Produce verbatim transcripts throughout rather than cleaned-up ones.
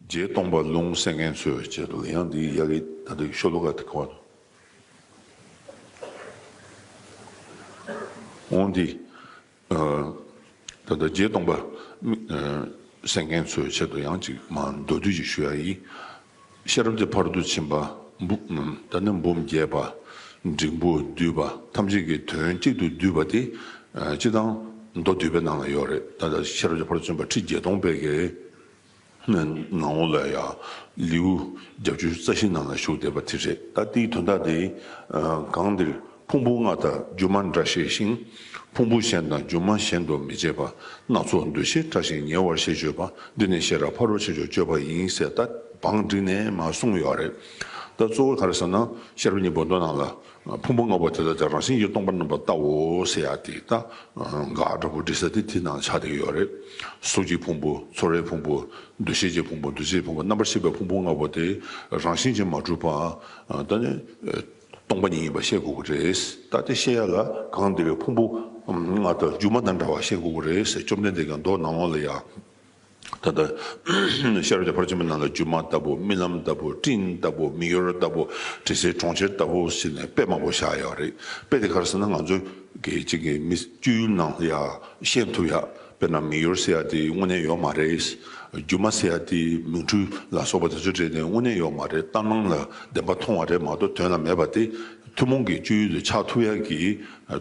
རྗེ་སྟོང་པ་ལུང་གསན་མཁན་ཚོའི་ཆེད་དུ་ཡང་འདི་ཡ་གི་ད་ལྟའི་ཤོ་ལོ་ཀ་དེ་གོ་འོང་འདི། ད་ལྟ་རྗེ་སྟོང་པ་མི་གསན་མཁན་ཚོའི་ཆེད་དུ་ཡང་ཅིག་མ་མདོར་བསྡུས་ཅིག་ཞུ་ཡ་ཡིན། ཤེས་རབ་ཀྱི་ཕ་རོལ་ཏུ་ཕྱིན་པ་འབུམ་ད་ནི་འབུམ་རྒྱས་པ། འབྲིང་པོ་བསྡུས་པ་ཐམས་ཅད་ཀྱི་དོན་གཅིག་ཏུ་བསྡུས་པ་དེ་སྤྱི་དང་མདོ་སྡུད་པའི་ནང་ལ་ཡོད་རེད། ད་ལྟ་ཤེས་རབ་ཀྱི་ཕ་རོལ་ཏུ་ཕྱིན་པ་ཁྲི་བརྒྱད་སྟོང་པའི་གི་ནང་ལོགས་ལ་ཡང་ལེའུ་བརྒྱད་ཅུ་རྩ་བཞི་ནང་ལ་བཞུགས་བསྡད་པ་དེ་རེད། ད་དེའི་དོན་དག་དེ་གང་འདིར་ཕུང་པོ་ལྔ་དང་སྒྱུ་མ་འདྲ་ཤེས་ཤིང་། ཕུང་པོ་གཞན་དང་སྒྱུ་མ་གཞན་དུ་མི་བྱེད་པ། སྣ་ཚོགས་འདུ་ཤེས་ཕྲ་ཞིང་ཉེ་བར་ཞེས་བརྗོད་པ། འདི་ནི་ཤེས་རབ་ཕ་རོལ་ཕྱིན་མཆོག་བརྗོད་པ་ཡིན་ཟེར་ད་བང་བསྒྲིགས་ནས་མར་གསུངས་ཡོད་རེད། ད་གཙོ་བོ་ག་རེ་ཟེར་ན་ཤེས་རབ་སྙིང་པོ་མདོ་ནང་ལ་ཕུང་པོ་ལྔ་པོ་དེ་དག་ཀྱང་རང་བཞིན་གྱིས་སྟོང་པར་རྣམ་པར་བལྟའོ་ཟེར་ཡ་དེ་ད་འགག་འདྲ་པོ་འགྲིག་ས་དེ་དེ་ནང་ཆགས་བསྡད་ཀྱི་ཡོད་རེད། གཟུགས་ཀྱི་ཕུང་པོ་ཚོར་བའི་ཕུང་པོ་འདུ་ཤེས་ཀྱི་ཕུང་པོ་འདུ་བྱེད་ཕུང་པོ་རྣམ་པར་ཤེས་པའི་ཕུང་པོ་ལྔ་པོ་དེ་རང་བཞིན་གྱིས་མ་གྲུབ་པ་ད་ནི་སྟོང་པ་ཉིད་ཡིན་པ་ཤེས་དགོས་ཀྱི་རེད། ད་དེ་ཤེས་ཡ་ལ་གང་འདིར་ཕུང་པོ་ལྔ་དང་སྒྱུ་མ་དང་འདྲ་བ་ཤེས་དགོས་ཀྱི་རེད་ཟེར་བཅོམ་ལྡན་འདས་ཀྱིས་མདོ་ནང་ལོགས་ལ་ཡང་། ད་ལྟ་ཤེས་རབ་ཀྱི་ཕ་རོལ་ཏུ་ཕྱིན་པའི་ནང་ལ་སྒྱུ་མ་ལྟ་བུ་རྨི་ལམ་ལྟ་བུ་སྤྲིན་ལྟ་བུ་མིག་ཡོར་ལྟ་བུ་དྲི་ཟའི་གྲོང་ཁྱེར་ལྟ་བུ་ཟེར་ནས་དཔེ་མང་པོ་བཞག་ཡོད་རེད། དཔེ་དེ་ག་རེ་ཟེར་ན་ང་ཚོ་གི་གཅིག་གི་མི་སྤྱོད་ཡུལ་ནང་ལ་ཡ་ཤེས་ཐུབ་ཡ། དཔེར་ན་མིག་ཡོར་ཟེར་ཡ་དེ་དངོས་གནས་ཡོད་མ་རེད། སྒྱུ་མ་ཟེར་ཡ་དེ་མིག་འཕྲུལ་ལ་སོགས་པ་དེ་ཚོ་བྲིས་ནས་དངོས་གནས་ཡོད་མ་རེད། ལྟ་སྣང་ལ་བདེན་པ་མཐོང་བ་རེད་མ་གཏོགས་དོན་ལ་མེད་པ་དེ་ཐུན་མོང་གི་སྤྱོད་ཡུལ་དུ་ཆགས་ཐུབ་ཡ་གི་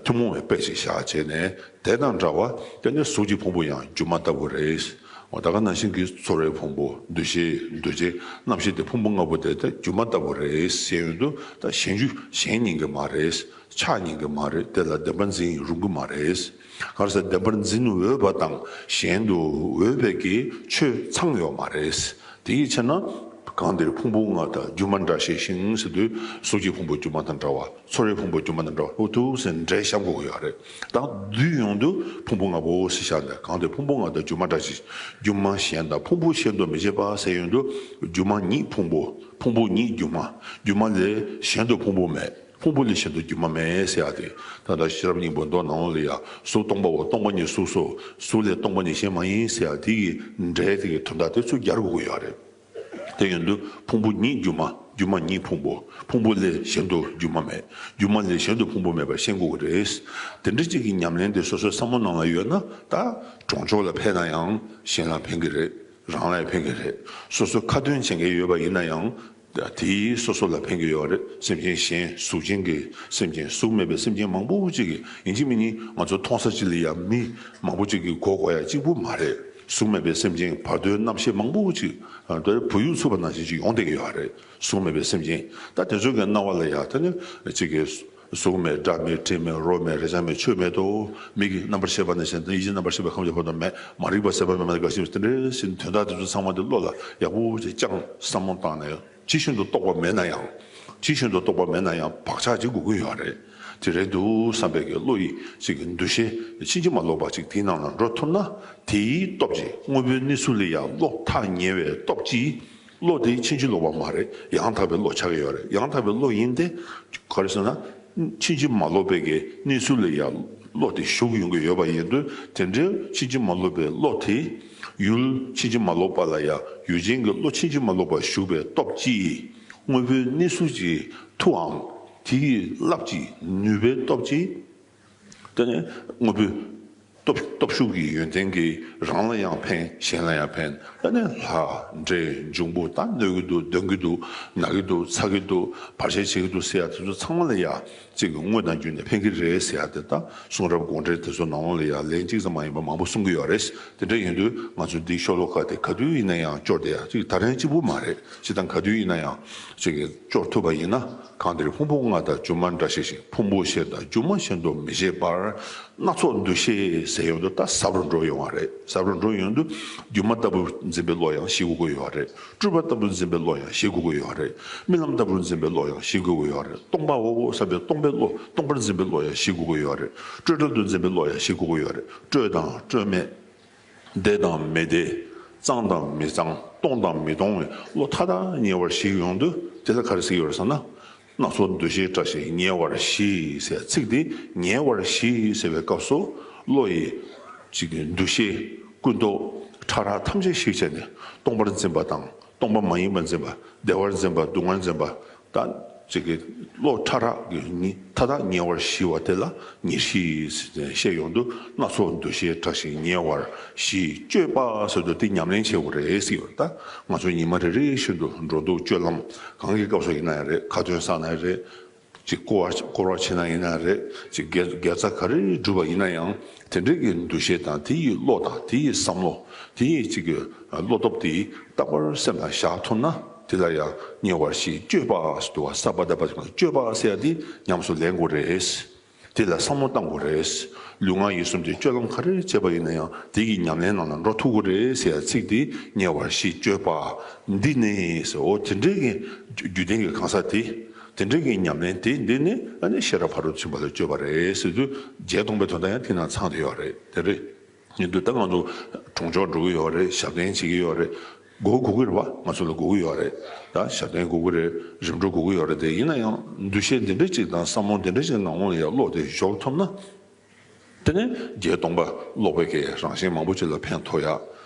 ཐུན་མོང་བའི་དཔེ་ཞིག་བཞག་བྱས་ནས། དེ་དང་འདྲ་བ་དེ་ནི་གཟུགས་ཀྱི་ཕུང་པོ་ཡང་སྒྱུ་མ་ལྟ་བུ་རེད། འོ་ད་ག་ནང་བཞིན་གྱི་ཚོར་བའི་ཕུང་པོ་འདུ་ཤེས་འདུ་བྱེད་རྣམ་ཤེས་དེ་ཕུང་པོ་ལྔ་པོ་དེ་ད་སྒྱུ་མ་ལྟ་བུ་རེད་ཟེར་ཡོང་དུས་ད་གཞན་རྒྱུ་གཞན་ཡིན་གྱི་མ་རེད། ཆགས་ཡིན་གྱི་མ་རེད། དེ་ལ་བདེན་པར་འཛིན་རུང་གི་མ་རེད། ག་རེ་ཟེར་བདེན་པར་འཛིན་འོས་པ་དང་གཞན་དུ་འོས་པའི་གི་ཆོས་ཚང་ཡོད་མ་རེད། དེ་ཡི་ཕྱིར་ན་གང་འདིར་ཕུང་པོ་ལྔ་དང་སྒྱུ་མ་འདྲ་ཤེས་ཤིང་ཟེར་དུས་གཟུགས་ཀྱི་ཕུང་པོ་སྒྱུ་མ་དང་འདྲ་བ། ཚོར་བའི་ཕུང་པོ་སྒྱུ་མ་དང་འདྲ་བ་ཧུ་ཐུག་ཟེར་འདྲེས་བཤམས་དགོས་ཀྱི་ཡོད་རེད། ད་བསྡུས་ཡོང་དུས་ཕུང་པོ་ལྔ་པོ་ཟེར་བཞག་ནས་གང་དེ་ཕུང་པོ་ལྔ་དང་སྒྱུ་མ་འདྲ་ཞིང་སྒྱུ་མ་གཞན་དང་ཕུང་པོ་གཞན་དུ་མི་བྱེད་པ་ཟེར་ཡོང་དུས་སྒྱུ་མ་ཉིད་ཕུང་པོ། ཕུང་པོ་ཉིད་སྒྱུ་མ། སྒྱུ་མ་ལས་གཞན་དུ་ཕུང་པོ་མེད། ཕུང་པོ་ལས་གཞན་དུ་སྒྱུ་མ་མེད་ཟེར་ཡ་དེ། ད་ལྟ་ཤེས་རབ་སྙིང་པོ་མདོ་ནང་ལ་ཡ་གཟུགས་སྟོང་པའོ། སྟོང་པ་ཉིད་གཟུགས་སོ། གཟུགས་ལས་སྟོང་པ་ཉིད་གཞན་མ་ཡིན་ཟེར་ཡ་དེ་ཡི་འགྲེལ་དེ་གི་དོན་དག་དེ་ཚུར་སྦྱར་དགོས་ཀྱི་ཡོད་རེད། དེ་ཡིན་དུས་ཕུང་པོ་ཉིད་སྒྱུ་མ། སྒྱུ་མ་ཉིད་ཕུང་པོ། ཕུང་པོ་ལས་གཞན་དུ་སྒྱུ་མ་མེད། སྒྱུ་མ་ལས་གཞན་དུ་ཕུང་པོ་མེད་པར་ཤེས་དགོས་ཀྱི་རེད། དེ་འདྲ་གཅིག་གི་ཉམས་ལེན་དེ་སོ་སོའི་བསམ་བློ་ནང་ལ་ཡོད་ན་ད་གྲོང་ཆོག་ལ་ཕེབས་ན་ཡང་གཞན་ལ་ཕན་གྱི་རེད། རང་ལ་ཡང་ཕན་གྱི་རེད། སོ་སོ་ཁ་ཏོན་བྱེད་མཁན་ཡོད་པ་ཡིན་ན་ཡང་དེས་སོ་སོ་ལ་ཕན་གྱི་ཡོད་རེད། སེམས་ཅན་གཞན་གཟུགས་ཅན་གྱི་སེམས་ཅན་གཟུགས་མེད་པའི་སེམས་ཅན་མང་པོ་ཅིག་གི་ཡིན་གཅིག་མིན་གཉིས་ང་ཚོ་མཐོང་ས་ཅིག་ལ་ཡང་མི་མང་པོ་ཅིག་གི་མགོ་སྐོར་ཡ་གཅིག་པུ་མ་རེད། གཟུགས་མེད་པའི་སེམས་ཅན་བར་དོའི་རྣམ་ཤེས་མང་པོ་ཅིག་ཨ་ད་བུ་ཡུག་འཚུབ་པ་ནང་བཞིན་ཅིག་ཡོང་བསྡད་ཀྱི་ཡོད་རེད། གཟུགས་མེད་པའི་སེམས་ཅན་ད་དེ་ཚོ་གི་སྣང་བ་ལ་ཡ་ད་ནི་ཅིག་གི་གཟུགས་མེད་སྒྲ་མེད་དྲི་མེད་རོ་མེད་རེག་བྱ་མེད་ཆོས་མེད་དོ། མིག་གི་རྣམ་པར་ཤེས་པ་ནས་བྱས་ནས་ཡིད་ཀྱི་རྣམ་པར་ཤེས་པའི་ཁམས་ཀྱི་བར་དུ་མེད། མ་རིག་པ་ཟད་པ་མེད་མ་དེ་འགའ་ཞིག་དེ་འདྲའི་ཟིན་དོན་དག་དེ་ཚོ་ཚང་མ་དེ་བློ་ལ་ཡག་པོ་ཅིག་བཅངས་བསམ་བློ་བཏང་ནས་ཇི་བཞིན་དུ་རྟོགས་པ་མེད་ན་ཡང་། ཇི་བཞིན་དུ་རྟོགས་པ་མེད་ན་ཡང་བག་ཆགས་ཅིག་དགོས་ཀྱི་ཡོད་རེད། དེ་རེད་འདུག་བསམ་པའི་གི་བློ་ཡི་ཅིག་གི་འདུ་ཤེས་ཕྱིན་ཅི་མ་ལོག་པ་ཅིག་དེའི་ནང་ལ་འགྲོ་ཐུབ་ན་དེའི་སྟོབས་ཀྱིས་དངོས་པོའི་གནས་ཚུལ་ལ་ཡང་བློ་ཐག་ཉེ་བའི་སྟོབས་ཀྱིས་བློ་དེ་ཕྱིན་ཅི་ལོག་པ་མ་རེད། ཡང་དག་པའི་བློ་ཆགས་ཀྱི་ཡོད་རེད། ཡང་དག་པའི་བློ་ཡིན་ཏེ་ག་རེ་ཟེར་ན། ཕྱིན་ཅི་མ་ལོག་པའི་གི་གནས་ཚུལ་ལ་ཡང་བློ་དེ་ཞུགས་ཡོང་གི་ཡོད་པ་ཡིན་དུས་དེ་འདྲའི་ཕྱིན་ཅི་མ་ལོག་པའི་བློ་དེ་ཡུལ་ཕྱིན་ཅི་མ་ལོག་པ་ལ་ཡང་ཡུལ་ཅན་གྱི་བློ་ཕྱིན་ཅི་མ་ལོག་པ་ཞུགས་པའི་སྟོབས་ཀྱིས་དངོས་པོའི་གནས་ཚུལ་གྱི་མཐུའམ་དེ་ཡི་རླབས་ཀྱི་ནུས་པའི་སྟོབས་ཀྱིས། དེ་ནས་དངོས་པོའི་སྟོབས་སྟོབས་ཤུགས་ཀྱི་ཡོན་ཏན་གྱིས་རང་ལ་ཡང་ཕན་གཞན་ལ་ཡང་ཕན། དེ་ནས་ལྷ་འདྲེ་འབྱུང་པོ་ད་གནོད་ཀྱི་འདུག་འདོན་གྱི་འདུག་ན་གི་འདུག་ཚ་གི་འདུག་བར་ཆད་བྱེད་ཀྱི་འདུག་ཟེར་ཡ་དེ་ཚོ་ཚང་མ་ལ་ཡ་གཅིག་གི་དངོས་དང་བརྒྱུད་ནས་ཕན་གྱི་རེད་ཟེར་ཡ་དེ་ད་གསུང་རབ་དགོངས་འགྲེལ་དེ་ཚོ་ནང་ལ་ཡ་ལན་གཅིག་ཙམ་མ་ཡིན་པ་མང་པོ་གསུང་གི་ཡོད་རེད། དེ་འདྲ་ཡིན་དུས་ང་ཚོ་འདིའི་ཤོ་ལོ་ཀ་དེ་ག་དུས་ཡིན་ན་ཡང་སྐྱོར་བསྡད་ཡ་གཅིག་ད་རིང་གཅིག་པུ་མ་རེད། སྤྱིར་བཏང་ག་དུས་ཡིན་ན་ཡང་གཅིག་གི་སྐྱོར་ཐུབ་པ་ཡིན་ན་གང་འདིར་ཕུང་པོ་ལྔ་དང་སྒྱུ་མ་འདྲ་ཤེས་ཤིང་། ཕུང་པོ་གཞན་དང་སྒྱུ་མ་གཞན་དུ་མི་བྱེད་པར། སྣ་ཚོགས་འདུ་ཤེས་ཟེར་ཡོང་དུས་ད་ཟབ་རུ་འགྲོ་ཡོང་བ་རེད། ཟབ་རུ་འགྲོ་ཡོང་དུས་སྒྱུ་མ་ལྟ་བུར་འཛིན་པའི་བློ་ཡང་ཞིག་དགོས་ཀྱི་ཡོད་རེད། སྤྲོས་པ་ལྟ་བུར་འཛིན་པའི་བློ་ཡང་ཞིག་དགོས་ཀྱི་ཡོད་རེད། རྨི་ལམ་ལྟ་བུར་འཛིན་པའི་བློ་ཡང་ཞིག་དགོས་ཀྱི་ཡོད་རེད། སྟོང་པའོ་བསམ་པའི་སྟོང་པའི་བློ་སྟོང་པར་འཛིན་པའི་བློ་ཡང་ཞིག་དགོས་ཀྱི་ཡོད་རེད། སྤྲོས་བྲལ་དུ་འཛིན་པའི་བློ་ཡང་ཞིག་དགོས་ཀྱི་ཡོད་རེད། སྤྲོས་དང་སྤྲོས་མེད། བདེ་དང་མི་བདེ། གཙང་དང་མི་གཙང་། སྟོང་དང་མི་སྟོང་བའི་བློ་མཐའ་དག་ཉེ་བར་ཞིག་ཡོང་དུས་དེ་ལ་ག་རེ་ཟེར་གྱི་ཡོད་རེད་ཟེར་ན། སྣ་ཚོགས་འདུ་ཤེས་བྲལ་ཞིང་ཉེ་བར་ཞི་ཟེར་ཚིག་དེ་ཉེ་བར་ཞི་ཟེར་བའི་སྐབས་སུ་བློ་ཡི་ཅིག་གི་འདུ་ཤེས་ཀུན་རྟོག་ཕྲ་རགས་ཐམས་ཅད་ཞིག་བྱས་ནས་སྟོང་པར་འཛིན་པ་དང་ སྟོང་པ་མ་ཡིན་པར་འཛིན་པ། བདེ་བར་འཛིན་པ། སྡུག་བསྔལ་འཛིན་པ། ད་ཅིག་གི་བློ་ཕྲ་རགས་ཀྱི་ཉི་མཐའ་དག་ཉེ་བར་ཞི་བ་དེ་ལ་ཉེར་ཞི་ཟེར་ཏེ་བཤད་ཡོང་དུས། སྣ་ཚོགས་འདུ་ཤེས་བྲལ་ཞིང་ཉེ་བར་ཞི། སྤྱོད་པ་ཟེར་དུས་དེ་ཉམས་ལེན་བྱེད་དགོས་རེད་ཟེར་གྱི་ཡོད་རེད། ད་ང་ཚོ་ཉི་མ་རེ་རེ་བཞིན་དུ་འགྲོ་འདུག་སྤྱོད་ལམ་གང་གི་སྐབས་སུ་ཡིན་ན་ཡང་རེད། ཁ་ཏོན་བསགས་ན་ཡང་རེད། ཅིག་སྐོར་བ་སྐོར་བ་བྱེད་ན་ཡིན་ན་རེད། ཅིག་དགེ་དགེ་རྩ་ག་རེ་སྒྲུབ་པ་ཡིན་ན་ཡང་དེ་འདྲའི་གི་འདུ་ཤེས་དང་དེ་ཡི་བློ་དང་དེ་ཡི་བསམ་བློ། དེ་ཡི་ཅིག་གི་བློ་སྟོབས་དེ་རྟག་པར་སེམས་ལ་བཞག་ཐུབ་ན་དེ་ལ་ཡང་ཉེ་བར་ཞི། སྤྱོད་པ་ཟེར་དུས་ས་པ་ད་པ་ཅིག་སྤྱོད་པ་ཟེར་ཡ་དེ་ཉམས་སུ་ལེན་དགོས་རེད། དེ་ལ་བསམ་བློ་བཏང་དགོས་རེད། ལུས་ངག་ཡིད་གསུམ་དེ་སྤྱོད་ལམ་ག་རེ་བྱས་པ་ཡིན་ན་ཡང་དེ་གི་ཉམས་ལེན་ནང་ལ་འགྲོ་ཐུབ་དགོས་རེད་ཟེར་ཡ་ཚིག་དེ། ཉེ་བར་ཞི་སྤྱོད་པ་འདི་ནི་ཟེར། འོ་དེ་འདྲའི་གི་རྒྱུ་ལྡན་གྱི་གང་ཟག་དེ། དེ་འདྲའི་གི་ཉམས་ལེན་དེ་འདི་ནི་ཨ་ནི་ཤེས་རབ་ཕ་རོལ་ཏུ་ཕྱིན་པ་ལ་སྤྱོད་པ་རེད་ཟེར་དུས། བརྒྱད་སྟོང་པའི་དོན་དག་ཡང་དེ་ནང་ཚང་བསྡད་ཡོད་རེད། དེ་རེད། ཡིན་དུས་ད་ང་ཚོ་གྲོང་ཆོག་འགྲོ་གི་ཡོད་རེད། ཞབས་བརྟན་བྱེད་ཀྱི་ཡོད་རེད། དགོས་དགོས་ཀྱི་རེད་པ། ང་ཚོ་ལ་དགོས་ཀྱི་ཡོད་རེད། ད་ཞབས་བརྟན་དགོས་ཀྱི་རེད། རིམ་གྲོ་དགོས་ཀྱི་ཡོད་རེད། དེ་ཡིན་ན་ཡང་འདུ་ཤེས་འདི་འདྲ་ཅིག་དང་བསམ་བློ་འདི་འདྲ་ཅིག་ནང་ལོགས་ལ་ཡང་བློ་དེ་གཞོལ་ཐུབ་ན། དེ་ནས་བརྒྱད་སྟོང་པ་ཀློག་པའི་གི་རང་གཞན་མང་པོ་ཅིག་ལ་ཕན་ཐོགས་ཡ།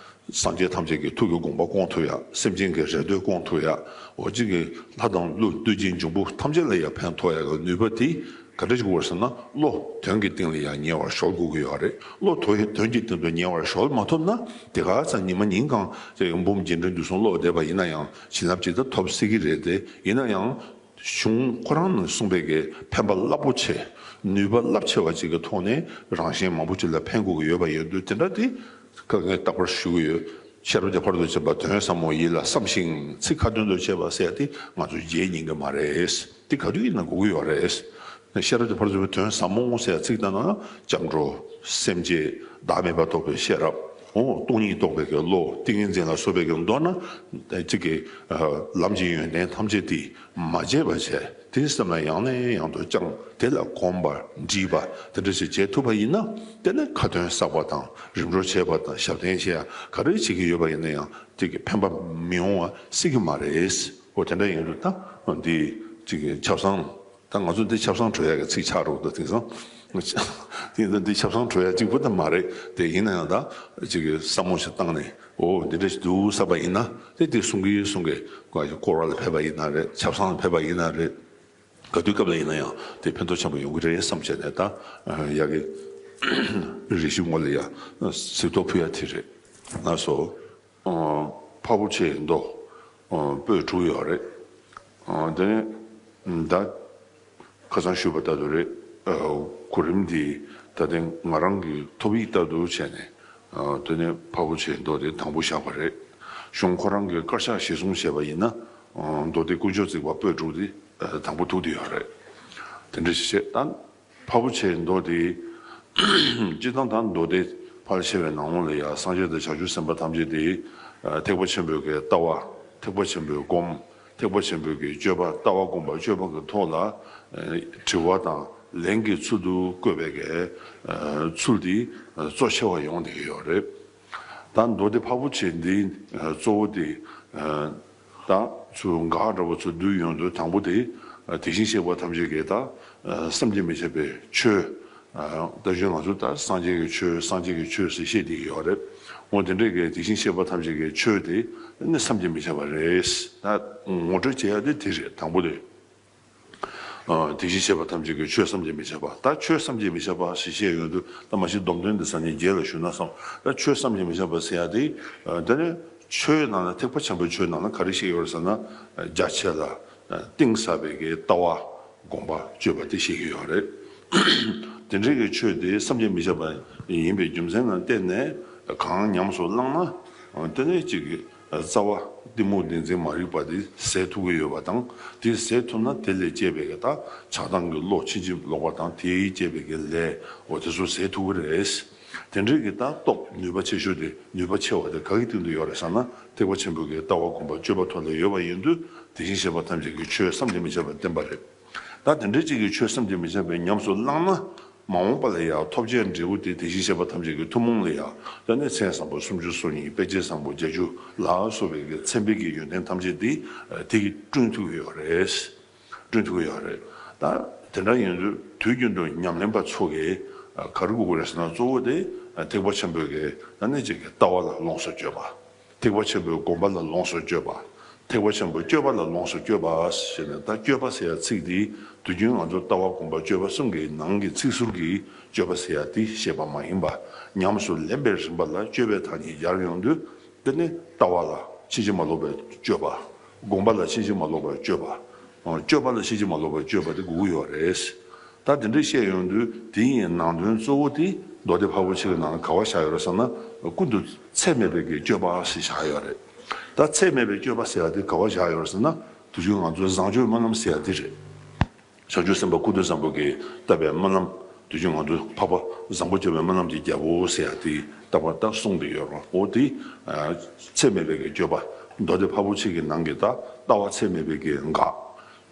སངས་རྒྱས་ཐམས་ཅད་ཀྱི་ཐུགས་ཀྱི་དགོངས་པ་སྐོང་ཐུབ་ཡ། སེམས་ཅན་གྱི་རེ་འདོད་སྐོང་ཐུབ་ཡ། འོ་ཅིག་གི་ལྷ་དང་ཀླུ་བདུད་ཀྱི་འབྱུང་པོ་ཐམས་ཅད་ལ་ཡང་ཕན་ཐོགས་ཡ་གི་ནུས་པ་དེ་ག་འདྲ་ཞིག་དགོས་ཟེར་ན། བློ་དོན་གྱི་སྟེང་ལ་ཡང་ཉེ་བར་གཞོལ་དགོས་ཀྱི་ཡོད་རེད། བློ་དོ་དོན་གྱི་སྟེང་དུ་ཉེ་བར་གཞོལ་མ་ཐུབ་ན། དེ་ག་ཚ་ཉི་མ་ཉིན་གང་ཅིག་འབུམ་རྒྱས་འབྲིང་བསྡུས་གསུམ་ཀློག་བསྡད་པ་ཡིན་ན་ཡང་བྱིན་རླབས་ཇི་ལྟར་ཐོབ་སྲིད་ཀྱི་རེད་དེ། ཡིན་ན་ཡང་གཞུང་ཁོ་རང་ནས་གསུངས་པའི་གི་ཕན་པ་རླབས་པོ་ཆེ། ནུས་པ་རླབས་ཆེ་བ་ཅིག་གི་ཐོག་ནས་རང་གཞན་མང་པོ་ཅིག་ལ་ཕན་དགོས་ཀྱི་ཡོད་པ་ཡིན་དུས། དེ་འདྲ་དེ་ཁ་ངས་རྟག་པར་ཞུ་གི་ཡོད། ཤེས་རབ་ཀྱི་ཕ་རོལ་ཏུ་ཕྱིན་པ་དོན་ཟབ་མོ་ཡིད་ལ་བསམ་ཞིང་། ཚིག་ཁ་ཏོན་དུ་བྱས་པ་ཟེར་ཡ་དེ་ང་ཚོ་བརྗེད་ཉན་གྱི་མ་རེད། དེ་ག་དུས་ཡིན་ན་དགོས་ཀྱི་ཡོད་རེད། ཤེས་རབ་ཀྱི་ཕ་རོལ་ཏུ་ཕྱིན་པའི་དོན་ཟབ་མོ་ཟེར་ཡ་ཚིག་དང་ནང་ན་སྐྱབས་འགྲོ། སེམས་བསྐྱེད། བདག་མེད་པ་རྟོགས་པའི་ཤེས་རབ། འོ་སྟོང་ཉིད་རྟོགས་པའི་གི་བློ། ཏིང་ངེ་འཛིན་ལ་སོགས་པའི་གི་མདོར་ན་གཅིག་གི་ལམ་གྱི་ཡོན་ཏན་ཐམས་ཅད་དེ་མ་བརྗེད་པ་བྱས། དེའི་སེམས་ལ་ཡང་ནས་ཡང་དུ་བཅངས། དེ་ལ་གོམས་པ་འདྲིས་པ་དེ་འདྲ་ཞིག་བྱེད་ཐུབ་པ་ཡིན་ན། དེ་ནི་ཁ་ཏོན་བསགས་པ་དང་རིམ་གྲོ་བྱས་པ་དང་ཞབས་བརྟན་བྱས་ཡ་ག་རེ་བྱེད་ཀྱི་ཡོད་པ་ཡིན་ན་ཡང་དེ་གི་ཕན་པ་མི་ཡོང་བ་སྲིད་ཀྱི་མ་རེད། འོ་དེ་འདྲ་ཡིན་དུས་ད་འདི་གཅིག་གི་ཆབ་གསང་། ད་ང་ཚོ་འདི་ཆབ་གསང་གྲོལ་ཡག་གི་ཚིག་ཆགས་འགྲོ་འདུག་དེང་སང་། དེ་འདི་ཆབ་གསང་གྲོལ་ཡག་གཅིག་པུ་ད་མ་རེད་དེ། ཡིན་ན་ཡང་ད་གཅིག་གི་བསམ་བློ་ཞིག་བཏང་ནས། འོ་འདི་འདྲ་ཞིག་འདུག་བསམ་པ་ཡིན་ན། དེ་དེ་གསུང་གི་གསུང་གི་སྐོར་བ་ལ་ཕེབས་པ་ཡིན་ན་རེད། ཆབ་གསང་ལ་ཕེབས་པ་ཡིན་ན་རེད། ག་དུས་སྐབས་ལ་ཡིན་ན་ཡང་དེ་ཕན་ཐོགས་ཆེན་པོ་ཡོང་གི་རེད་བསམ་བྱས་ནས། ད་ཡག་གི་རེ་ཞིག་ངོ་ལ་ཡ་གཟིགས་རྟོག་ཕུལ་ཡ་དེ་རེད། ལགས་སོ། འཕགས་པོ་ཆེའི་མདོ་པོད་དྲུག་ཡོད་རེད། དེ་ནས་ད་ཁ་སང་ཞུས་པ་ལྟར་དུ་རེད། གོ་རིམ་འདི་ད་ལྟ་ང་རང་གི་ཐོབ་ཡིག་ལྟར་དུ་བྱས་ནས། དེ་ནས་འཕགས་པོ་ཆེའི་མདོ་དེ་དང་པོ་བཞག་པ་རེད། གཞུང་ཁོ་རང་གི་དཀར་ཆག་གཞིར་བཟུང་བྱས་པ་ཡིན་ན། མདོ་སྡེ་དཀོན་མཆོག་བརྩེགས་པ་པོད་དྲུག་དེ་དང་པོ་ཐུག་བསྡད་ཡོད་རེད། དེ་འདྲ་ཞིག་བྱས་ད། འཕགས་པོ་ཆེའི་མདོ་དེ། སྤྱིར་བཏང་ད་མདོ་སྡེ་ཕལ་ཆེ་བའི་ནང་ལོགས་ལ་ཡང་སངས་རྒྱས་དང་བྱང་ཆུབ་སེམས་དཔའ་ཐམས་ཅད་དེ། ཐེག་པ་ཆེན་པོའི་གི་ལྟ་བ། ཐེག་པ་ཆེན་པོའི་སྒོམ། ཐེག་པ་ཆེན་པོའི་གི་སྤྱོད་པ། ལྟ་བ་སྒོམ་པ་སྤྱོད་པ་གི་ཐོག་ལ། དྲི་བ་དང་ལན་གྱི་ཚུལ་དུ་བཀོད་པའི་གི་ཚུལ་དེ་གཙོ་ཆེ་བ་ཡོང་བསྡད་ཀྱི་ཡོད་རེད། ད་མདོ་སྡེ་འཕགས་པོ་ཆེ་འདི་གཙོ་བོ་དེ། ད་ཚུར་འགག་འདྲ་བོ་ཚུར་བསྡུས་ཡོང་དུས་དང་པོ་དེ། དེ་བཞིན་གཤེགས་པ་ཐམས་ཅད་ཀྱི་ད་བསམ་གྱིས་མི་ཁྱབ་པའི་ཆོས། ད་གཞན་ང་ཚོ་ད་སངས་རྒྱས་ཀྱི་ཆོས། སངས་རྒྱས་ཀྱི་ཆོས་ཟེར་བཤད་བསྡད་ཀྱི་ཡོད་རེད། འོ་དེ་འདྲས་ཀྱི་དེ་བཞིན་གཤེགས་པ་ཐམས་ཅད་ཀྱི་ཆོས་དེ་ནི་བསམ་གྱིས་མི་ཁྱབ་པ་རེད། ད་ངོ་སྤྲོད་བྱེད་ཡ་དེ་དེ་རེད། དང་པོ་དེ། དེ་བཞིན་གཤེགས་པ་ཐམས་ཅད་ཀྱི་ཆོས་བསམ་གྱིས་མི་ཁྱབ་པ། ད་ཆོས་བསམ་གྱིས་མི་ཁྱབ་པ་ཞེས་བཤད་ཡོང་དུས། ད་མ་གཞི་སྡོམ་དོན་འདི་ས་ནས་རྒྱས་ལ་ཞུས་ན་བསམ། ད་ཆོས་བསམ་གྱིས་མི་ཁྱབ་པ་ཟེར་ཡ་དེ། དེ་ནི་ཆོས་ནང་ལ་ཐེག་པ་ཆེན་པོའི་ཆོས་ནང་ལ་ག་རེ་བཤད་ཡོད་རེད་ཟེར་ན། རྒྱ་ཆེ་ལ་གཏིང་ཟབ་པའི་གི་ལྟ་བ། སྒོམ་པ་སྤྱོད་པ་དེ་བཤད་ཀྱི་ཡོད་རེད། དེ་འདྲའི་གི་ཆོས་དེ་བསམ་གྱིས་མི་ཁྱབ་པ་ཡིན་པའི་རྒྱུ་མཚན་ལ་བརྟེན་ནས་གང་ཉམས་སུ་བླངས་ན། དེ་ནས་ཅིག་གི་རྩ་བ་གཏི་མུག་བདེན་འཛིན་མ་རིག་པ་དེ་ཟད་ཐུབ་ཀྱི་ཡོད་པ་དང་། དེ་ཟད་ཐུབ་ན་དེ་ལས་སྐྱེས་པའི་གི་ད་ཆགས་སྡང་གི་བློ་ཕྱིན་ཅི་ལོག་པ་དང་། དེས་སྐྱེས་པའི་གི་ལས། འོ་དེ་ཚོ་ཟད་ཐུབ་ཀྱི་རེད། དེ་འདྲའི་གི་ད་སྟོབས་ནུས་པ་ཆེ་ཤོས་དེ། ནུས་པ་ཆེ་བ་དེ་ག་གི་སྟེང་དུ་ཡོད་རེད་ཟེར་ན། ཐེག་པ་ཆེན་པོའི་གི་ལྟ་བ་སྒོམ་པ་སྤྱོད་པ་ཐོག་ལ་ཡོད་པ་ཡིན་དུས། དེ་བཞིན་གཤེགས་པ་ཐམས་ཅད་ཀྱི་ཆོས་བསམ་གྱིས་མི་ཁྱབ་པ་བསྟན་པ་རེད། ད་དེ་འདྲའི་ཅིག་གི་ཆོས་བསམ་གྱིས་མི་ཁྱབ་པའི་ཉམས་སུ་བླངས་ན། མ་འོངས་པ་ལ་ཡང་ཐོབ་བྱའི་འབྲས་བུ་དེ་དེ་བཞིན་གཤེགས་པ་ཐམས་ཅད་ཀྱི་ཐུན་མོང་ལ་ཡང་། ད་ནི་མཚན་བཟང་པོ་སུམ་ཅུ་སོ་གཉིས། དཔེ་བྱད་བཟང་པོ་བརྒྱད་ཅུ་ལ་སོགས་པའི་གི་མཚན་དཔེ་གི་ཡོན་ཏན་ཐམས་ཅད་དེ་དེ་གིས་བསྐྲུན་ཐུབ་ཀྱི་ཡོད་རེད། བསྐྲུན་ཐུབ་ཀྱི་ཡོད་རེད། ད་དེ་འདྲ་ཡིན་དུས་དུས་རྒྱུན་དུ་ཉམས་ལེན་པ་ཚོ་གིས་ག་རེ་དགོས་ཀྱི་རེད་ཟེར་ན། གཙོ་བོ་དེ་ཐེག་པ་ཆེན་པོའི་གི་ད་ནི་ཅིག་གི་ལྟ་བ་ལ་ལོངས་སུ་སྤྱོད་པ། ཐེག་པ་ཆེན་པོའི་སྒོམ་པ་ལ་ལོངས་སུ་སྤྱོད་པ། ཐེག་པ་ཆེན་པོའི་སྤྱོད་པ་ལ་ལོངས་སུ་སྤྱོད་པ་ཞེས་ནས། ད་སྤྱོད་པ་ཟེར་ཡ་ཚིག་འདི་དུས་རྒྱུན་ང་ཚོ་ལྟ་བ་སྒོམ་པ་སྤྱོད་པ་གསུམ་གྱི་ནང་གི་ཚིག་ཟུར་གྱི་སྤྱོད་པ་ཟེར་ཡ་འདི་བཤད་པ་མ་ཡིན་པ། ཉམས་སུ་ལེན་པའི་རིམ་པ་ལ་སྤྱོད་པའི་ཐ་སྙད་སྦྱར་ཡོང་དུས། དེ་ནི་ལྟ་བ་ལ་ཕྱིན་ཅི་མ་ལོག་པའི་སྤྱོད་པ། སྒོམ་པ་ལ་ཕྱིན་ཅི་མ་ལོག་པའི་སྤྱོད་པ། སྤྱོད་པ་ལ་ཕྱིན་ཅི་མ་ལོག་པའི་སྤྱོད་པ་དེ་དགོས་ཀྱི་ཡོད་རེད། ད་དེ་འདྲ་བཤད་ཡོང་དུས། དེ་ཡི་ནང་དོན་གཙོ་བོ་དེ་མདོ་སྡེ་འཕགས་པོ་ཆེ་གི་ནང་ལ་ག་བ་བཞག་ཡོད་རེད་ཟེར་ན། ཀུན་ཏུ་ཚད་མེད་པའི་གི་སྤྱོད་པ་ཞེས་བཞག་ཡོད་རེད། ད་ཚད་མེད་པའི་སྤྱོད་པ་ཟེར་ཡ་དེ་ག་བ་བཞག་ཡོད་རེད་ཟེར་ན། དུས་རྒྱུན་ང་ཚོའི་བཟང་སྤྱོད་སྨོན་ལམ་ཟེར་ཡ་དེ་རེད། བྱང་ཆུབ་སེམས་དཔའ་ཀུན་ཏུ་བཟང་པོ་གིས་བཏབ་པའི་སྨོན་ལམ། དུས་རྒྱུན་ང་ཚོ་འཕགས་པ་བཟང་པོ་སྤྱོད་པའི་སྨོན་ལམ་གྱི་རྒྱལ་པོ་ཟེར་ཡ་དེ་ལྟ་བུ་ད་གསུངས་ཏེ་ཡོད་རེད། འོ་དེ་ཚད་མེད་པའི་གི་སྤྱོད་པ། མདོ་སྡེ་འཕགས་པོ་ཆེ་གི་ནང་གི་ད་ལྟ་བ་ཚད་མེད་པའི་གི་འགག་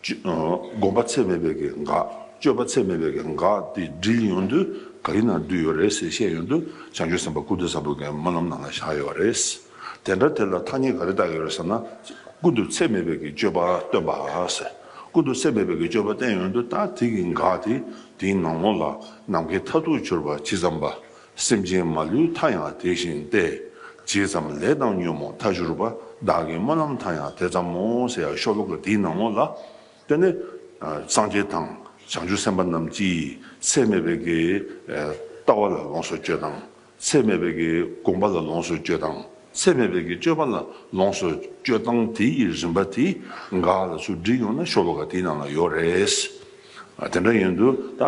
སྤྱོད་ཨ་སྒོམ་པ་ཚད་མེད་པའི་གི་འགག་སྤྱོད་པ་ཚད་མེད་པའི་གི་འགག་དེ་དྲིལ་ཡོང་དུས་ག་རེ་ནང་འདུས་ཡོད་རེད་ཟེར་བཤད་ཡོང་དུས། བྱང་ཆུབ་སེམས་དཔའ་ཀུན་ཏུ་བཟང་པོ་གི་སྨོན་ལམ་ནང་ལ་བཞག་ཡོད་རེད། དེ་འདྲ་དེ་ལ་ཐ་སྙད་ག་རེ་བཏགས་ཡོད་རེད་ཟེར་ན། ཀུན་ཏུ་ཚད་མེད་པའི་གི་སྤྱོད་པ་སྟོན་པ་ཟེར། ཀུན་ཏུ་ཚད་མེད་པའི་གི་སྤྱོད་པ་བསྟན་ཡོང་དུས། ད་དེ་གི་འགག་དེ་དེའི་ནང་ལོགས་ལ། ནམ་མཁའི་མཐར་ཐུག་གྱུར་པ་ཇི་ཙམ་པ། སེམས་ཅན་མ་ལུས་མཐའ་ཡང་དེ་བཞིན་ཏེ། ཇི་ཙམ་ལས་དང་ཉོན་མོངས་མཐའ་གྱུར་པ། བདག་གི་སྨོན་ལམ་མཐའ་ཡང་དེ་ཙམ་མོ་ཟེར་ཡ་ཤོ་ལོ་ཀ་དེའི་ནང་ལོགས་ལ། དེ་ནི་སངས་རྒྱས་དང་བྱང་ཆུབ་སེམས་དཔའ་རྣམས་ཀྱིས་ཚད་མེད་པའི་གི་ལྟ་བ་ལ་ལོངས་སུ་སྤྱོད་སྟངས། ཚད་མེད་པའི་གི་སྒོམ་པ་ལ་ལོངས་སུ་སྤྱོད་སྟངས། ཚད་མེད་པའི་གི་སྤྱོད་པ་ལ་ལོངས་སུ་སྤྱོད་སྟངས་དེ་ཡི་རིམ་པ་དེ་འགག་ལ་ཚུར་དྲིལ་ཡོང་ན་ཤོ་ལོ་ཀ་དེའི་ནང་ལ་ཡོད་རེད། དེ་འདྲ་ཡིན་དུས་ད་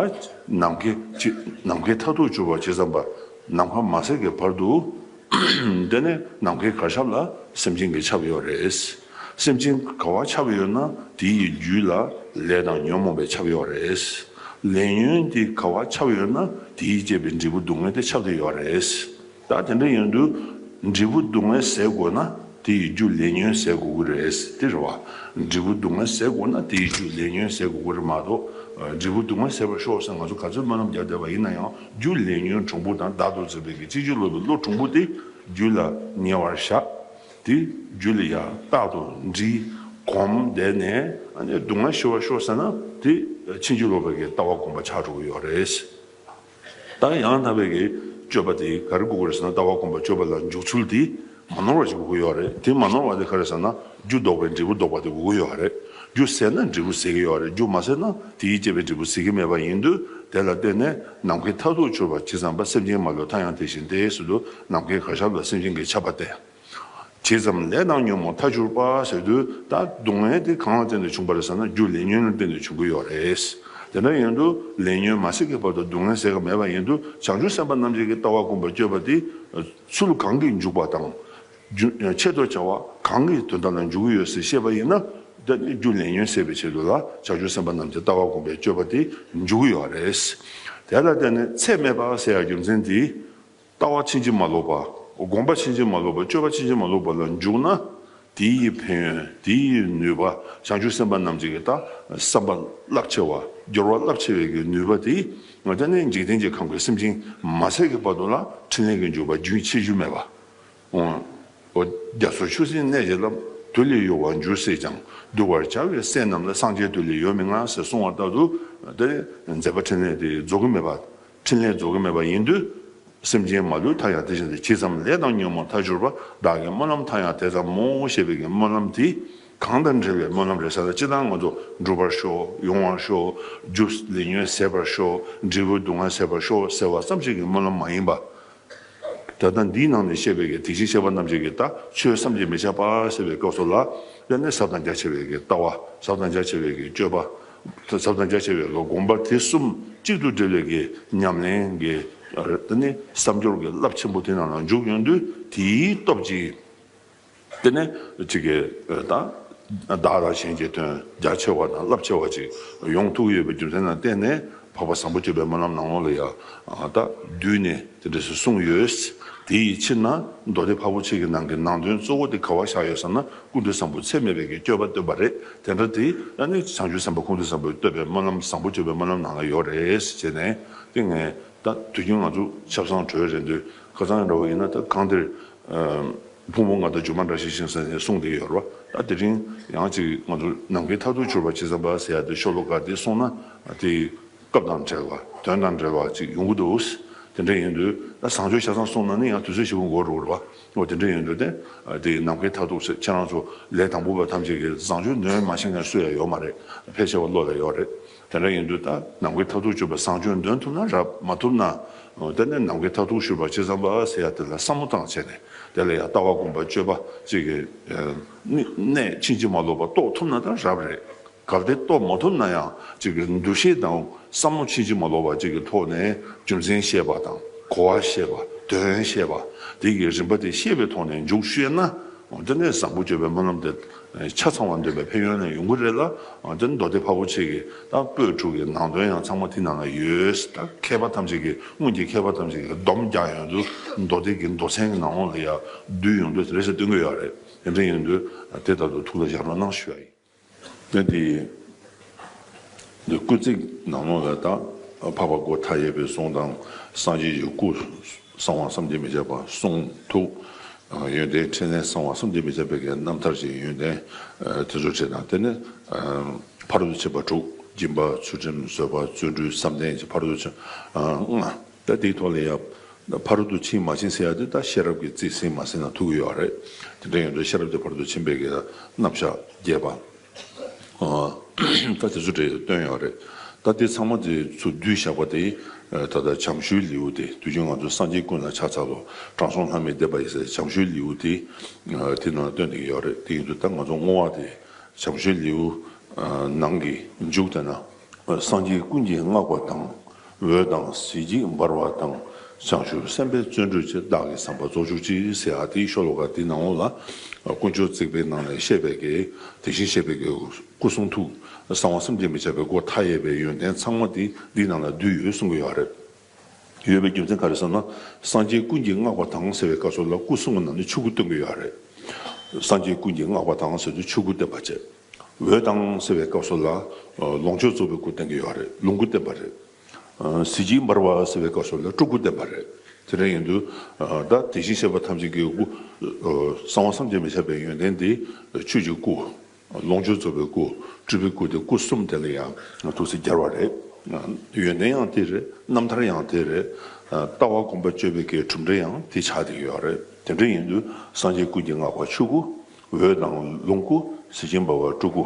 ནམ་མཁའི་ཇི་ནམ་མཁའི་མཐར་ཐུག་གྱུར་པ་ཇི་ཙམ་པ། ནམ་མཁའ་མ་ཟད་ཀྱི་བར་དུ། དེ་ནས་ནམ་མཁའི་གར་ཁྱབ་ལ་སེམས་ཅན་གྱིས་ཁྱབ་ཡོད་རེད། སེམས་ཅན་ག་བ་ཁྱབ་ཡོད་ན་དེ་ཡི་རྒྱུད་ལ་ལས་དང་ཉོན་མོངས་པས་ཁྱབ་ཡོད་རེད། ལས་ཉོན་དེ་ག་བ་ཁྱབ་ཡོད་ན་དེ་ཡིས་བསྐྱེད་པའི་འབྲས་བུ་སྡུག་བསྔལ་དེ་ཁྱབ་བསྡད་ཡོད་རེད། ད་དེ་འདྲ་ཡིན་དུས་འབྲས་བུ་སྡུག་བསྔལ་ཟད་དགོས་ན་དེ་ཡི་རྒྱུ་ལས་ཉོན་ཟད་དགོས་ཀྱི་རེད། དེ་རེད་བ། འབྲས་བུ་སྡུག་བསྔལ་ཟད་དགོས་ན་དེ་ཡི་རྒྱུ་ལས་ཉོན་ཟད་དགོས་ཀྱི་རེད་མ་གཏོགས། འབྲས་བུ་སྡུག་བསྔལ་ཟད་པར་ཤོག་ཟེར་ང་ཚོ་ག་ཚོད་སྨོན་ལམ་རྒྱག་བསྡད་པ་ཡིན་ན་ཡང་། རྒྱུ་ལས་ཉོན་གྲུང་པོ་དང་བདག་ཏུ་འཛིན་པའི་གི་ཕྱིན་ཅི་ལོག་པའི་བློ་གྲུང་པོ་དེ་རྒྱུད་ལ་ཉེ་བར་བཞག་དེ་རྒྱུད་ལ་ཡང་རྟག་ཏུ་འདྲིས་གོམས་བསྡད་ནས། ཨ་ནི་སྡུག་བསྔལ་ཞི་བར་ཤོག་ཟེར་ན་དེ་ཕྱིན་ཅི་ལོག་པའི་གི་ལྟ་བ་སྒོམ་པ་ཆགས་འགྲོ་གི་ཡོད་རེད། ད་ཡང་དག་པའི་གི་སྤྱོད་པ་དེ་ག་རེ་དགོས་ཀྱི་རེད་ཟེར་ན། ལྟ་བ་སྒོམ་པ་སྤྱོད་པ་ལ་འཇུག་ཚུལ་དེ་མ་ནོར་བ་ཞིག་དགོས་ཀྱི་ཡོད་རེད། དེ་མ་ནོར་བ་དེ་ག་རེ་ཟེར་ན། རྒྱུ་ལྡོག་པའི་འབྲས་བུ་ལྡོག་པ་དེ་དགོས་ཀྱི་ཡོད་རེད། རྒྱུ་ཟད་ན་འབྲས་བུ་ཟད་ཀྱི་ཡོད་རེད། རྒྱུ་མ་ཟད་ན་དེ་ཡིས་བསྐྱེད་པའི་འབྲས་བུ་ཟད་ཀྱི་མེད་པ་ཡིན་དུས། དེ་ལ་བརྟེན་ནས་ནམ་མཁའི་མཐར་ཐུག་གྱུར་པ་ཇི་ཙམ་པ། སེམས་ཅན་མ་ལུས་མཐའ་ཡང་དེ་བཞིན་ཏེ་ཟེར་དུས། ནམ་མཁའི་གར་ཁྱབ་ལ་སེམས་ཅན་གྱིས་ཁྱབ་པ་སྟེ། ཇི་ཙམ་ལས་དང་ཉོན་མོངས་མཐའ་གྱུར་པ་ཟེར་དུས། ད་སྡུག་བསྔལ་དེ་གང་ལ་བརྟེན་ནས་བྱུང་བ་རེད་ཟེར་ན། རྒྱུ་ལས་ཉོན་ལ་བརྟེན་ནས་བྱུང་གི་ཡོད་རེད། དེ་འདྲ་ཡིན་དུས་ལས་ཉོན་མ་ཟད་ཀྱི་བར་དུ་སྡུག་བསྔལ་ཟད་ཀྱི་མེད་པ་ཡིན་དུས། བྱང་ཆུབ་སེམས་དཔའ་རྣམས་ཀྱི་ལྟ་བ་སྒོམ་པ་སྤྱོད་པ་དེ་ཚུལ་གང་གིས་འཇུག་པ་དང་། རྒྱུ་ཆེད་དུ་བྱ་བ་གང་གི་དོན་དག་ལ་འཇུག་གི་ཡོད་ཟེར་ཤེས་པ་ཡིན་ན། ད་རྒྱུ་ལས་ཉོན་ཟད་པའི་ཆེད་དུ་ལ་བྱང་ཆུབ་སེམས་དཔའ་རྣམས་ཀྱི་ལྟ་བ་སྒོམ་པའི་སྤྱོད་པ་དེ་འཇུག་གི་ཡོད་རེད། དེ་ལ་བརྟེན་ནས་ཚད་མེད་པ་ཟེར་ཡ་རྒྱུ་མཚན་དེ། ལྟ་བ་ཕྱིན་ཅི་མ་ལོག་པ། སྒོམ་པ་ཕྱིན་ཅི་མ་ལོག་པ། སྤྱོད་པ་ཕྱིན་ཅི་མ་ལོག་པ་ལ་འཇུག་ན། དེའི་ཕན་ཡོན། དེའི་ནུས་པ། བྱང་ཆུབ་སེམས་དཔའ་རྣམས་ཀྱི་ད་བསམ་པ་རླབས་ཆེ་བ། སྦྱོར་བ་རླབས་ཆེ་བའི་གི་ནུས་པ་དེ། ང་ཅག་ནི་འཇིག་རྟེན་གྱི་ཁམས་ཀྱི་སེམས་ཅན་མ་ཟད་ཀྱི་བར་དུ་ལ་འཕྲིན་ལས་ཀྱི་འཇུག་པ་རྒྱུན་ཆད་རྒྱུ་མེད་པ། འོ། རྒྱ་མཚོར་ཆུ་སྲིན་གནས་བརྒྱད་ལ། དུག་ལས་གཡོ་བ་འགྱུར་སྲིད་ཀྱང་། གདུལ་བར་བྱ་བའི་སྲས་རྣམས་ལ། སངས་རྒྱས་དུ་ལས་གཡོ་མི་མངའ་ཟེར་གསུངས་པ་ལྟར་དུ། དེ་མཛད་པ་འཕྲིན་ལས་དེ་རྫོགས་ཀྱི་མེད་པ། འཕྲིན་ལས་རྫོགས་ཀྱི་མེད་པ་ཡིན་དུས། སེམས་ཅན་མ་ལུས་མཐའ་ཡང་དེ་བཞིན་ཏེ། ཇི་ཙམ་ལས་དང་ཉོན་མོངས་མཐའ་གྱུར་པ། བདག་གི་སྨོན་ལམ་མཐའ་ཡང་དེ་ཙམ་མོ་ཞེས་པའི་གི་སྨོན་ལམ་དེ་གང་དང་འབྲེལ་བའི་སྨོན་ལམ་རེད་ཟེར་ན། སྤྱིར་བཏང་ང་ཚོ་འགྲུབ་པར་ཤོག་ཡོང་བར་ཤོག་རྒྱུ་ལས་ཉོན་ཟད་པར་ཤོག་འབྲས་བུ་སྡུག་བསྔལ་ཟད་པར་ཤོག་ཟེར་བ་ཙམ་ཞིག་གི་སྨོན་ལམ་མ་ཡིན་པ། ད་ལྟ་འདིའི་ནང་ནས་བཤད་པའི་གི་དེ་བཞིན་གཤེགས་པ་རྣམས་ཀྱི་གི་ད་ཆོས་བསམ་གྱིས་མི་ཁྱབ་པ་ཟེར་བའི་སྐབས་སུ་ལ། དེ་ནས་ཟབ་དང་རྒྱ་ཆེ་བའི་གི་ལྟ་བ། ཟབ་དང་རྒྱ་ཆེ་བའི་གི་སྤྱོད་པ། ཟབ་དང་རྒྱ་ཆེ་བའི་གི་སྒོམ་པ། དེ་གསུམ་གཅིག་ཏུ་འབྲེལ་བའི་གི་ཉམས་ལེན་གྱི། དེ་ནི་བསམ་སྦྱོར་གྱི་རླབས་ཆེན་པོ་དེ་ནང་ལ་འཇུག་ཡོང་དུས། དེའི་སྟོབས་ཀྱིས། དེ་ནས་ཅིག་གི་ད་བདག་དང་གཞན་གྱི་དོན་རྒྱ་ཆེ་བ་དང་རླབས་ཆེ་བ་ཅིག་ཡོང་ཐུབ་ཡོད་པའི་རྒྱུ་མཚན་ལ་བརྟེན་ནས། འཕགས་པ་བཟང་པོ་སྤྱོད་པའི་སྨོན་ལམ་ནང་ལོགས་ལ་ཡང་ད་བསྡུས་ནས་དེ་འདྲ་ཞིག་གསུངས་ཡོད། དེ་ཡི་ཕྱིར་ན་མདོ་སྡེ་འཕགས་པོ་ཆེ་གི་ནང་གི་ནང་དོན་གཙོ་བོ་དེ་ག་བ་བཞག་ཡོད་ཟེར་ན། ཀུན་ཏུ་བཟང་པོ་ཚད་མེད་པའི་གི་སྤྱོད་པ་བསྟོད་པ་རེད། དེ་འདྲ་དེ་ཨ་ནི་བྱང་ཆུབ་སེམས་དཔའ་ཀུན་ཏུ་བཟང་པོས་བསྟོད་པའི་སྨོན་ལམ་བཟང་པོ་སྤྱོད་པའི་སྨོན་ལམ་ནང་ལ་ཡོད་རེད་ཟེར་ནས། དེ་ངས་ད་དུས་རྒྱུན་ང་ཚོ་ཆབ་གསང་གྲོལ་རན་དུས། ཁ་སང་འདྲ་བོ་ཡིན་ན་ད་གང་དེར། ཕུང་པོ་ལྔ་དང་སྒྱུ་མ་བཀྲ་ཤིས་ཤིང་ཟེར་ནས་གསུངས་བསྡད་ཡོད་རེད་བ། ད་དེ་རིང་ཡང་ཅིག་ང་ཚོ་ནམ་མཁའི་མཐར་ཐུག་གྱུར་པ་ཇི་ཙམ་པ་ཟེར་ཡ་དེ་ཤོ་ལོ་ཀ་དེ་གསུངས་ན། དེ་སྐབས་དང་བྲལ་བ། དོན་དང་བྲལ་བ་ཅིག་ཡོང་གི་འདུག་དེ་འདྲ་ཡིན་དུས་ད་བཟང་སྤྱོད་ཆ་ཚང་སྲུང་ན་ནི་ཡང་དུས་ཚོད་ཞེ་པོ་འགོར་འགྲོ་གི་རེད་པ། འོ་དེ་འདྲ་ཡིན་དུས་དེ་དེ་ནམ་མཁའི་མཐར་ཐུག་ཟེར་ཁྱེད་རང་ཚོ་ལས་དང་པོ་པ་ཐམས་ཅད་ཀྱིས་བཟང་སྤྱོད་འདོན་མ་ཤེས་མཁན་སུ་ཡང་ཡོད་མ་རེད། ཕལ་ཆེ་བ་བློ་ལ་ཡོད་རེད། དེ་འདྲ་ཡིན་དུས་ད་ནམ་མཁའི་མཐར་ཐུག་གཅོད་པ་བཟང་སྤྱོད་འདོན་ཐུབ་ན་རབ། མ་ཐུབ་ན་དེ་ནས་ནམ་མཁའི་མཐར་ཐུག་གཞུག་པ་ཅི་ཙམ་པ་ཟེར་ཡ་དེ་ལ་བསམ་བློ་བཏང་བྱས་ནས་དེ་ལ་ཡང་ལྟ་བ་སྒོམ་པ་སྤྱོད་པ་གཅིག་གི་གནས་ཕྱིན་ཅི་མ་ལོག་པ་རྟོགས་ཐུབ་ན་ད་རབ་རེད། གལ་ཏེ་རྟོགས་མ་ཐུབ་ན་ཡང་གཅིག་གི་འདུ་ཤེས་དང་བསམ་བློ་ཕྱིན་ཅི་མ་ལོག་པ་གཅིག་གི་ཐོག་ནས་རྒྱུ་མཚན་ཤེས་པ་དང་གོ་བ་ཤེས་པ་དོན་ཤེས་པ་དེ་གི་རིམ་པ་དེ་ཤེས་པའི་ཐོག་ནས་འཇུག་ཤེས་ན། འོ་དེ་ནས་བཟང་པོ་སྤྱོད་པའི་སྨོན་ལམ་དེ་ཆ་ཚང་བ་འདོན་པའི་ཕན་ཡོན་ལ་ཡོང་གི་རེད་ལ། འོ་དེ་ནི་མདོ་སྡེ་འཕགས་པོ་ཆེ་གི་ད་པོད་དྲུག་གི་ནང་དོན་ཡང་ཚང་མ་དེ་ནང་ལ་ཡོད། ད་མཁས་པ་ཐམས་ཅད་ཀྱིས་སྔོན་གྱི་མཁས་པ་ཐམས་ཅད་ཀྱིས་སྡོམ་རྒྱག་ཡོང་དུས་མདོ་སྡེ་གི་མདོ་ཚན་གྱི་ནང་ལོགས་ལ་ཡང་བསྡུས་ཡོང་དུས་དེ་རེད་ཟེར་སྟོན་གྱི་ཡོད་རེད། དེ་འདྲ་ཡིན་དུས་དེ་ལྟར་དུ་ཐུགས་ལ་བཞག་རོགས་གནང་ཞུ་ཡ་ཡིན། དེ་དེ་འདི་སྐུལ་ཚིག་ནང་ལོགས་ལ་ད་འཕགས་པ་སྒོ་མཐའ་ཡས་པའི་གཟུངས་དང་སངས་རྒྱས་ཀྱི་སྐུ་གསང་བ་བསམ་གྱིས་མི་ཁྱབ་པ་གསུང་ཐུགས་ཡོན་ཏན་ཕྲིན་ལས་གསང་བ་བསམ་གྱིས་མི་ཁྱབ་པའི་གི་རྣམ་ཐར་གྱི་ཡོན་ཏན་དེ་ཚོ་བྲིས་དང་དེ་ནས་ཕ་རོལ་ཏུ་ཕྱིན་པ་དྲུག་སྦྱིན་པ་ཚུལ་ཁྲིམས་བཟོད་པ་བརྩོན་འགྲུས་བསམ་གཏན་གྱི་ཕ་རོལ་ཏུ་ཕྱིན་ལྔ། ད་དེའི་ཐོག་ལ་ཡང་ཕ་རོལ་ཏུ་ཕྱིན་མ་ཕྱིན་ཟེར་ཡ་དེ་ད་ཤེས་རབ་ཀྱི་རྩིས་ཟིན་མ་ཟིན་ན་ཐུག་གི་ཡོད་རེད། དེ་འདྲ་ཡིན་དུས་ཤེས་རབ་ཀྱི་ཕ་རོལ་ཏུ་ཕྱིན་པའི་གི་རྣམ་གཞག་རྒྱས་པ། ད་དེ་ཚོ་འདྲ་བཏོན་ཡོད་རེད། ད་དེ་ཚང་མ་དེ་ཚུར་བསྡུས་བཞག་པ་དེ་ད་ལྟ་བྱམས་ཞུའི་ལེའུ་དེ་དུས་རྒྱུན་ང་ཚོ་སངས་རྒྱས་ཀུན་ལ་ཕྱག་འཚལ་ལོ། དྲང་སྲོང་ལྷ་མིའི་བསྟན་པ་ཡི་ཟེར་བྱམས་ཞུའི་ལེའུ་དེ་དེ་ནང་བཏོན་བསྡད་ཀྱི་ཡོད་རེད། དེ་ཡིན་དུས་ད་ང་ཚོ་བསྔོ་བ་དེ་བྱམས་ཞུའི་ལེའུ་ནང་གི་མཇུག་དེ་ན། སངས་རྒྱས་ཀུན་གྱིས་བསྔགས་པ་དང་། འོད་དང་གཟི་བརྗིད་འབར་བ་དང་། བྱང་ཆུབ་སེམས་དཔའི་བརྩོན་འགྲུས་ཀྱིས། བདག་གི་བསམ་པ་རྫོགས་གྱུར་ཅིག་ཟེར་ཡ་དེའི་ཤོ་ལོ་ཀ་དེའི་ནང་ལོགས་ལ་དཀོན་མཆོག་བརྩེགས་པའི་ནང་ནས་བཤད་པའི་གི་དེ་བཞིན་གཤེགས་པའི་གི་སྐུ་གསུང་ཐུགས་གསང་བ་བསམ་གྱིས་མི་ཁྱབ་པའི་སྒོ་མཐའ་ཡས་པའི་ཡོན་ཏན་ཚང་མ་དེ་འདིའི་ནང་ལ་འདུས་ཡོད་གསུང་གི་ཡོད་རེད། ཡོད་པའི་རྒྱུ་མཚན་ག་རེ་ཟེར་ན། སངས་རྒྱས་ཀུན་གྱིས་བསྔགས་པ་དང་ཟེར་བའི་སྐབས་སུ་ལ་སྐུ་གསུམ་གྱི་ནང་ནས་ཆོས་སྐུ་སྟོན་གྱི་ཡོད་རེད། སངས་རྒྱས་ཀུན་གྱིས་བསྔགས་པ་དང་ཟེར་དུས་ཆོས་སྐུ་བསྟན་པ་བྱས། འོད་དང་ཟེར་བའི་སྐབས་སུ་ལ་ལོངས་སྤྱོད་རྫོགས་པའི་སྐུ་བསྟན་གྱི་ཡོད་རེད། ལོངས་སྐུ་བསྟན་པ་རེད། གཟི་བརྗིད་འབར་བ་ཟེར་བའི་སྐབས་སུ་ལ་སྤྲུལ་སྐུ་བསྟན་པ་རེད། དེ་འདྲ་ཡིན་དུས་ད་དེ་བཞིན་གཤེགས་པ་ཐམས་ཅད་ཀྱི་སྐུ་གསང་བ་བསམ་གྱིས་མི་ཁྱབ་པའི་ཡོན་ཏན་དེ་ཆོས་ཀྱི་སྐུ། ལོངས་སྤྱོད་རྫོགས་པའི་སྐུ། སྤྲུལ་པའི་སྐུ་དེ་སྐུ་གསུམ་དེ་ལ་ཡང་ཐུགས་སྲས་སྦྱར་བ་རེད། ཡོན་ཏན་ཡང་དེ་རེད། རྣམ་ཐར་ཡང་དེ་རེད། ལྟ་བ་སྒོམ་པ་སྤྱོད་པའི་གི་གྲུབ་འབྲས་ཡང་དེ་ཆགས་བསྡད་ཀྱི་ཡོད་རེད། དེ་འདྲ་ཡིན་དུས་སངས་རྒྱས་ཀུན་གྱིས་བསྔགས་པ་ཆོས་སྐུ། འོད་དང་ལོངས་སྐུ། གཟི་བརྗིད་འབར་བ་སྤྲུལ་སྐུ།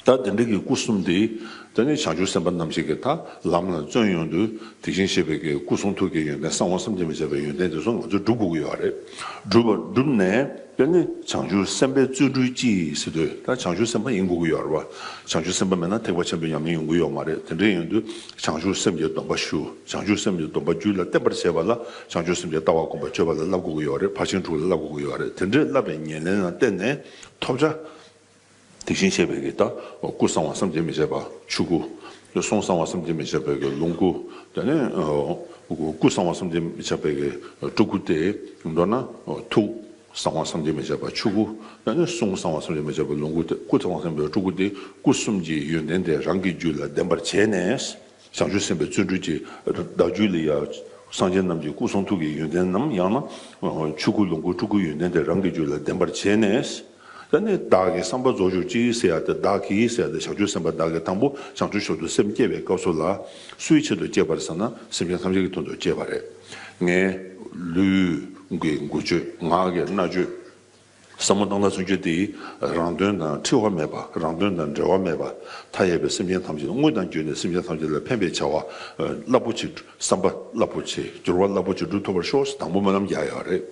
ད་དེ་འདྲ་གི་སྐུ་གསུམ་དེ་དེ་ནི་བྱང་ཆུབ་སེམས་དཔའ་རྣམས་ཀྱིས་ད་ལམ་ལ་བརྩོན་ཡོང་དུས་དེ་བཞིན་གཤེགས་པའི་གི་སྐུ་གསུང་ཐུགས་ཀྱི་ཡོན་ཏན་གསང་བ་བསམ་གྱིས་མི་ཁྱབ་པའི་ཡོན་ཏན་དེ་ཚོ་ང་ཚོས་སྒྲུབ་དགོས་ཀྱི་ཡོད་རེད། སྒྲུབ་པ་སྒྲུབ་ནས་དེ་ནི་བྱང་ཆུབ་སེམས་དཔའི་བརྩོན་འགྲུས་ཀྱིས་ཟེར་དུས་ད་བྱང་ཆུབ་སེམས་དཔའ་ཡིན་དགོས་ཀྱི་ཡོད་རེད་བ། བྱང་ཆུབ་སེམས་དཔའ་མེད་ན་ཐེག་པ་ཆེན་པོའི་ཉམས་ལེན་ཡོང་གི་ཡོད་མ་རེད། དེ་འདྲ་ཡིན་དུས་བྱང་ཆུབ་སེམས་ཀྱི་སྡོམ་པ་ཞུ། བྱང་ཆུབ་སེམས་ཀྱི་སྡོམ་པ་རྒྱུད་ལ་བརྟན་པར་བྱེད་པ་ལ་བྱང་ཆུབ་སེམས་ཀྱི་ལྟ་བ་སྒོམ་པ་སྤྱོད་པ་ལ་བསླབ་དགོས་ཀྱི་ཡོད་རེད། ཕར་ཕྱིན་དྲུག་ལ་བསླབ་དགོས་ཀྱི་ཡོད་རེད། དེ་འདྲའི་བསླབ་པའི་ཉེར་ལེན་ལ་བརྟེན་ནས་ཐོབ་བྱ། དེ་བཞིན་གཤེགས་པའི་གི་ད་སྐུ་གསང་བ་བསམ་གྱིས་མི་ཁྱབ་པ་ཆོས་སྐུ། གསུང་གསང་བ་བསམ་གྱིས་མི་ཁྱབ་པའི་གི་ལོངས་སྐུ། དེ་ནས་སྐུ་གསང་བ་བསམ་གྱིས་མི་ཁྱབ་པའི་གི་སྤྲུལ་སྐུ་སྟེ། མདོར་ན་ཐུགས་གསང་བ་བསམ་གྱིས་མི་ཁྱབ་པ་ཆོས་སྐུ། དེ་ནས་གསུང་གསང་བ་བསམ་གྱིས་མི་ཁྱབ་པའི་ལོངས་སྐུ་སྟེ། སྐུ་གསང་བ་བསམ་གྱིས་མི་ཁྱབ་པའི་སྤྲུལ་སྐུ་སྟེ། སྐུ་གསུམ་གྱི་ཡོན་ཏན་དེ་རང་གི་རྒྱུད་ལ་ལྡན་པར་བྱས་ནས། བྱང་ཆུབ་སེམས་དཔའི་བརྩོན་འགྲུས་ཀྱིས་བདག་རྒྱུད་ལ་ཡང་སངས་རྒྱས་རྣམས་ཀྱི་སྐུ་གསུང་ཐུགས་ཀྱི་ཡོན་ཏན་ནམ། ཡང་ན་ཆོས་སྐུ་ལོངས་སྐུ་སྤྲུལ་སྐུའི་ཡོན་ཏན་དེ་རང་གི་རྒྱུད་ལ་ལྡན་པར་བྱས་ནས། ད་ནི་བདག་གི་བསམ་པ་རྫོགས་གྱུར་ཅིག་ཟེར་ཡ་དེ། བདག་གིས་ཟེར་ཡ་དེ་བྱང་ཆུབ་སེམས་དཔའ་བདག་གིས་དང་པོ་བྱང་ཆུབ་མཆོག་ཏུ་སེམས་བསྐྱེད་པའི་སྐབས་སུ་ལ། སུའི་ཆེད་དུ་བསྐྱེད་པ་རེད་ཟེར་ན། སེམས་ཅན་ཐམས་ཅད་ཀྱི་དོན་དུ་བསྐྱེད་པ་རེད། ངའི་ལུས་ཀྱི་འགུལ་སྤྱོད། ངག་གི་སྨྲ་བརྗོད། བསམ་བློ་བཏང་སྟངས་ཚུན་ཆད་དེ་རང་དོན་དང་འཁྲུལ་བ་མེད་པ། རང་དོན་དང་འབྲལ་བ་མེད་པ། མཐའ་ཡས་པའི་སེམས་ཅན་ཐམས་ཅད། དངོས་དང་བརྒྱུད་ནས་སེམས་ཅན་ཐམས་ཅད་ལ་ཕན་པའི་བྱ་བ་རླབས་པོ་ཆེ། བསམ་པ་རླབས་པོ་ཆེ། འགྱུར་བ་རླབས་པོ་ཆེ་འགྲུབ་ཐུབ་པར་ཤོག་ཟེར་དང་པོ་སྨོན་ལམ་རྒྱག་ཡོད་རེད།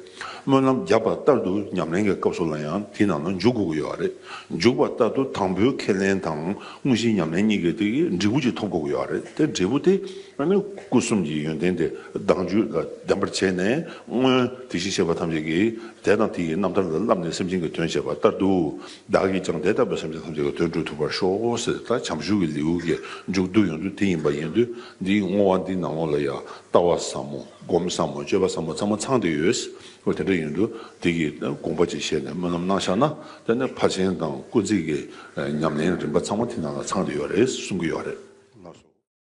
སྨོན་ལམ་བརྒྱབ་པ་ལྟར་དུ་ཉམས་ལེན་གྱི་སྐབས་སུ་ལ་ཡང་དེའི་ནང་ན་འཇུག་དགོས་ཀྱི་ཡོད་རེད། འཇུག་པ་ལྟར་དུ་དང་པོའི་ཁས་ལེན་དང་དངོས་གཞིའི་ཉམས་ལེན་གཉིས་ཀྱི་དེ་གི་འབྲས་བུ་ཅིག་ཐོབ་དགོས་ཀྱི་ཡོད་རེད། དེ་འབྲས་བུ་དེ་ཨ་ནི་སྐུ་གསུམ་གྱི་ཡོན་ཏན་དེ་བདག་རྒྱུད་ལ་ལྡན་པར་བྱས་ནས། སྔོན་དེ་བཞིན་གཤེགས་པ་ཐམས་ཅད་ཀྱིས་དེ་དང་དེ་ཡི་རྣམ་ཐར་ལ་བསླབས་ནས་སེམས་ཅན་གྱི་དོན་བྱས་པ་ལྟར་དུ། བདག་གིས་ཀྱང་དེ་ལྟ་བུའི་སེམས་ཅན་ཐམས་ཅད་ཀྱི་དོན་སྒྲུབ་ཐུབ་པར་ཤོག་ཟེར། ད་བྱམས་ཞུ་གི་ལེའུ་གི་མཇུག་བསྡུ་ཡོང་དུས་དེ་ཡིན་པ་ཡིན་དུས། འདིའི་བསྔོ་བ་འདིའི་ནང་ལོགས་ལ་ཡང་ལྟ་བ་ཟབ་མོ། སྒོམ་ཟབ་མོ། སྤྱོད་པ་ཟབ་མོ་ཚང་མ་ཚང་བསྡད་ཡོད། འོ་དེ་འདྲ་ཡིན་དུས་དེ་གི་དགོངས་པ་ཅིག་བཞེས་ནས་སྨོན་ལམ་གནང་བཞག་ན། དེ་ནས་ཕར་ཕྱིན་དང་སྐུལ་ཚིག་གི་ཉམས་ལེན་རིམ་པ་ཚང་མ་དེ་ནང་ལ་ཚང་བསྡད་ཡོད་རེད་གསུང་གི་ཡོད་རེད།